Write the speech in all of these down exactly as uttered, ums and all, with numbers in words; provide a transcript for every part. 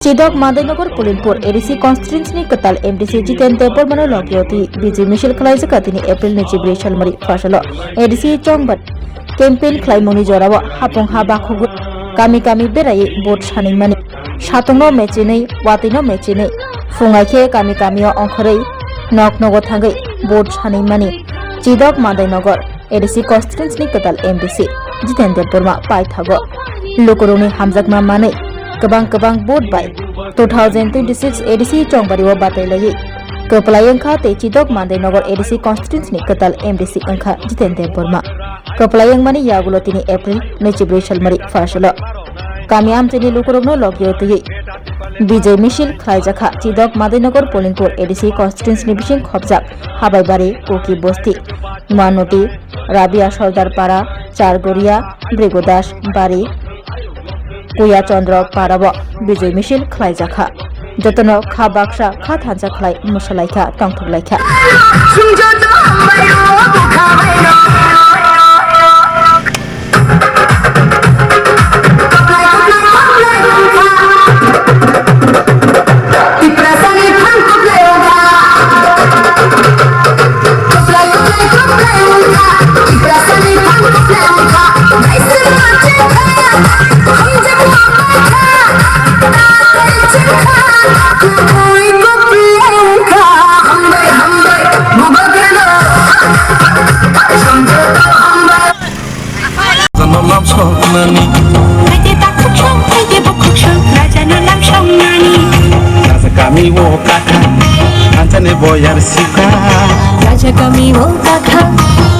Chidok Mandainagar Pulinpur A D C constituency ni kwtal M D C Jiten Debbarmano logi oti bijai misil khwlaijak tini April naichibri salmari phasalo A D C chongbar campaign khwlaimungni jorao hapung ha bakhugo kami kami beraiwi vote sanimani. Satungno mechinwi, watwino mechinwi, phungai khe kami kamio ongkhorwi nok nogo thangwi vote sanimani. Chidok Mandainagar A D C constituency ni kwtal M D C Jiten Debbarma paithago lukurokni hamjakma manwi kwbang kwbang vote bai two thousand twenty-six A D C chongbario batai laiwi kwplai wngkha tei Chidok Mandainagar A D C constituency ni kwtal M D C wngkha Jiten Debbarma. Kwplai wngmani yagulo tini April naichibri salmari phasalo kami amchaini lukurokno logi twiwi bijai misil khwlaijakha Chidok Mandainagar Pulinpur A D C constituency ni bising khopjak Habaibari, Kuki Bosti, Manoti, Rabia Sordar Para, Chargoria, Brigodas Bari, Kuya Chandra Para o bijai misil khwlaijakha. Jotono kha baksa kha thansa khwlai mwsalaikha, tongthoklaikha. Rajano lam songnani. Phaide takhuk song, phaide bukhuk song, rajano lam songnani. Raja kami o kakha, thansani boyar sikha. Raja kami o kakha,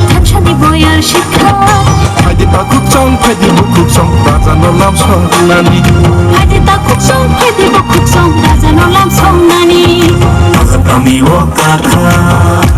thansani boyar sikha. Phaide takhuk song, phaide bukhuk song, rajano lam songnani. Phaide takhuk song, phaide bukhuk song, rajano lam songnani. Raja kami o kakha.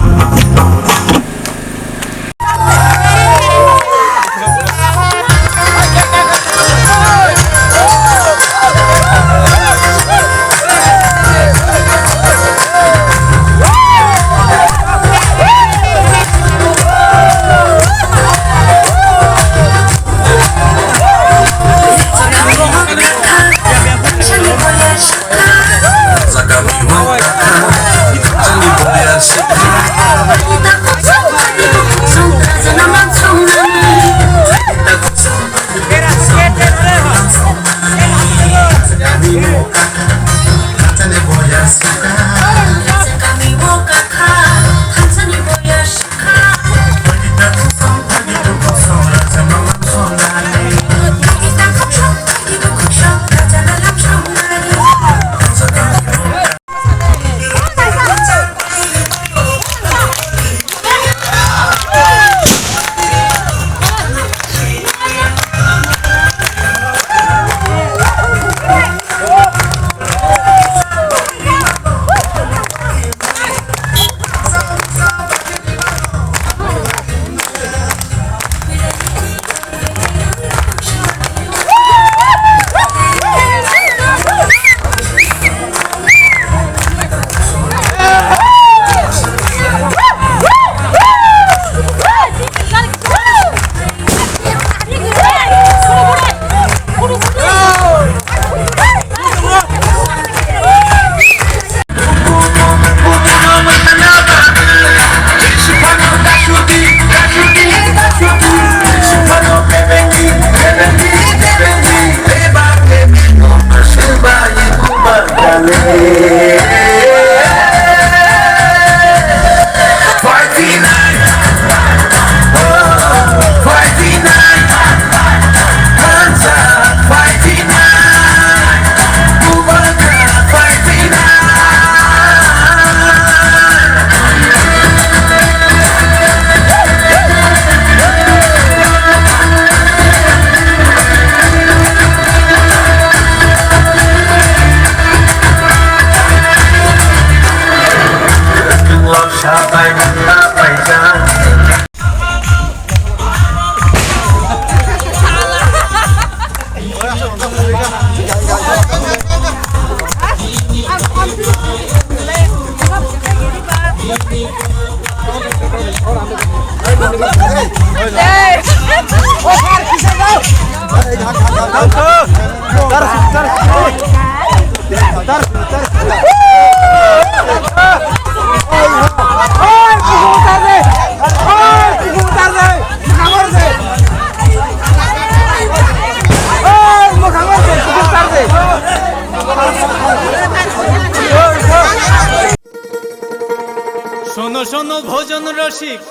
শোনো ভোজন রসিক,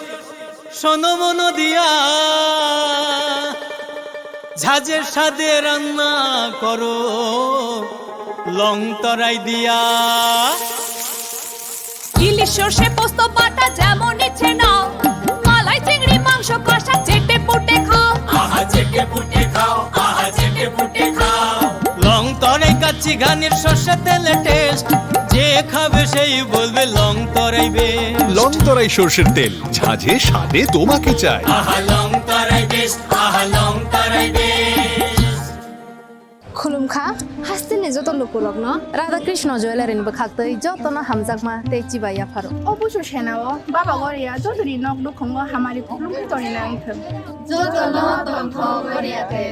শোনো মন দিয়া, ঝাঁঝে স্বাদে রান্না করো লং তরাই দিয়া। ইলিশ সর্ষে পোস্ত বাটা যেমন ইচ্ছে নাও, মালাই চিংড়ি মাংস কষা চেটে পুটে খাও। আহা চেটে পুটে খাও, আহা চেটে পুটে খাও। লং তরাই কাচ্চি ঘানির সর্ষে তেলে টেস্ট, যে খাবে সেই বলবে লং তরাই বেস্ট। লং তরাই সর্ষের তেল, ঝাঁঝে স্বাদে তোমাকে চাই। আহা লং তরাই বেস্ট, আহা লং তরাই best. Khulumkha, hasteni joto lukurokno Radha Krishna Jewellery ni bwkhaktwi jotono hamjakma tei chibai yapharo. O busu senao Baba Goria jotoni nok nukhungo hamari khulumkhe tongwi nangthwng. Jotono tongthok Goria te.